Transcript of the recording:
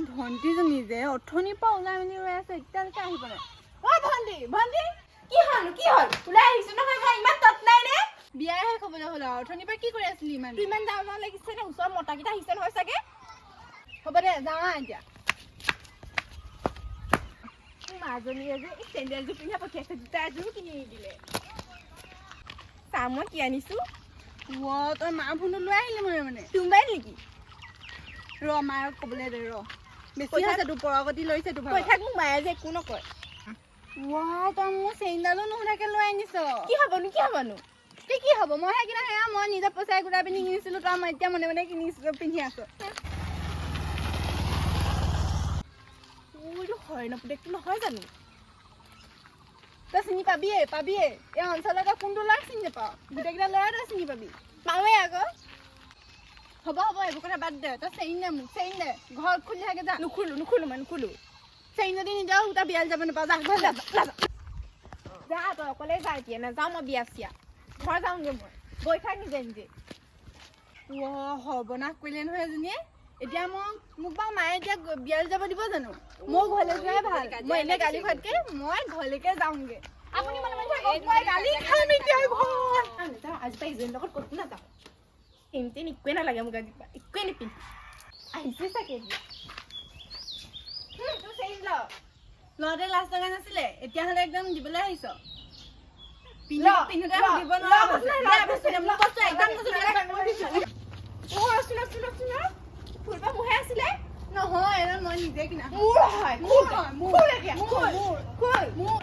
এই ভণ্টিজনী যে অথনিৰ পৰা ওলাই মেলি ৰৈ আছে, এতিয়ালৈকে আহি পোৱা নাই। অ ভণ্টি, ভণ্টি! কি হ'ল? কি হ'ল? ওলাই আহিছো নহয় মই, ইমান তত নাই নে? বিয়াহে খাবলৈ হ'ল আৰু। অথনিৰ পৰা কি কৰি আছিলি ইমান? তোৰ ইমান যাওঁ যাওঁ লাগিছে নে? ওচৰৰ মতাকেইটা আহিছে নহয় চাগে। হ'ব দে, যাওঁ আহ এতিয়া। মোৰ মাজনীয়ে যে এই চেণ্ডেলযোৰ পিন্ধা পঠিয়াইছে, জোতা এযোৰো কিনি নিদিলে। চা, মই কি আনিছো। ৱ, তই মা ফোনটো লৈ আহিলি মানে মানে তোৰ মোবাইল নেকি? ৰ, মাক ক'বলৈ দে ৰ। বেছি কৈ থাক। হৈছে তোৰ, পৰগতি লৈছে তোৰ কৈ ভাগৰ। থাক, মোক মায়ে যে একো নকয়। ৱা, তই মোৰ চেইনডালো নুসুধাকে লৈ আনিছ। কি হ'বনো, কি হ'বনো? কি কি হ'ব? মইহে কিনা সেয়া। মই নিজৰ পইচাই গোটাই পিনি কিনিছিলো, তই মই এতিয়া মনে মনে কিনিছো, পিন্ধি আছ। এইটো হৰেণ পুতেকটো নহয় জানো? তই চিনি পাবিয়ে পাবিয়ে। এই অঞ্চলত তই কোনটো ল'ৰাক চিনি নাপাৱ? গোটেইকেইটা ল'ৰা তই চিনি পাবি। পাওঁৱেই আকৌ। হ'ব হ'ব, এইবোৰ কথা বাদ দে। তই চেইন দে মোক, চেইন দে। ঘৰত খুলি থাকে, যা। নুখোলো, নুখোলো, মই নুখোলো। চেইন যদি নিদিয়, তই বিয়ালৈ যাব নাপাৱ। যা, ঘৰত যা, যা, যা। যা, তই অকলে যা। এতিয়া নাযাওঁ মই বিয়া চিয়া, ঘৰ যাওঁগে মই। গৈ থাক নিজে নিজে। অ', সৰ্বনাশ কৰিলে নহয় এজনীয়ে। এতিয়া মই মোক বাৰু মায়ে এতিয়া বিয়ালৈ যাব দিব জানো? মই ঘৰলৈ যোৱাই ভাল। মই এনে গালি খোৱাতকে মই ঘৰলৈকে যাওঁগে। আপুনি মনে মনে থাকক, মই গালি খাম এতিয়া ঘৰত। নাযাওঁ, আজি পৰা ইজনীৰ লগত ক'তো নাযাওঁ। চেইন একোৱে নালাগে মোক, আজিৰ পৰা একোৱে নিপিন্ধো। আহিছে চাগে এতিয়া। তোৰ চেইন ল। লওঁতে লাজ লগা নাছিলে, এতিয়া হ'লে একদম দিবলৈ আহিছ। ল, পিন্ধোতে ল, সুধিব ল, নোৱাৰা কৈছো হৈছে। নহয়, দে, ল, বস্তু দে, মোক কৈছো, একদম কৈছো, দে। অ, ৰচোন, ৰচোন, ৰচোন, ৰ। ফুলপাহ মোৰহে আছিলে। নহয়, এইডাল মই নিজে কিনা। মোৰ হয়। মোৰ হয়, মোৰ। খোল এতিয়া, মোৰ, খোল, মোৰ। খোল। মোৰ।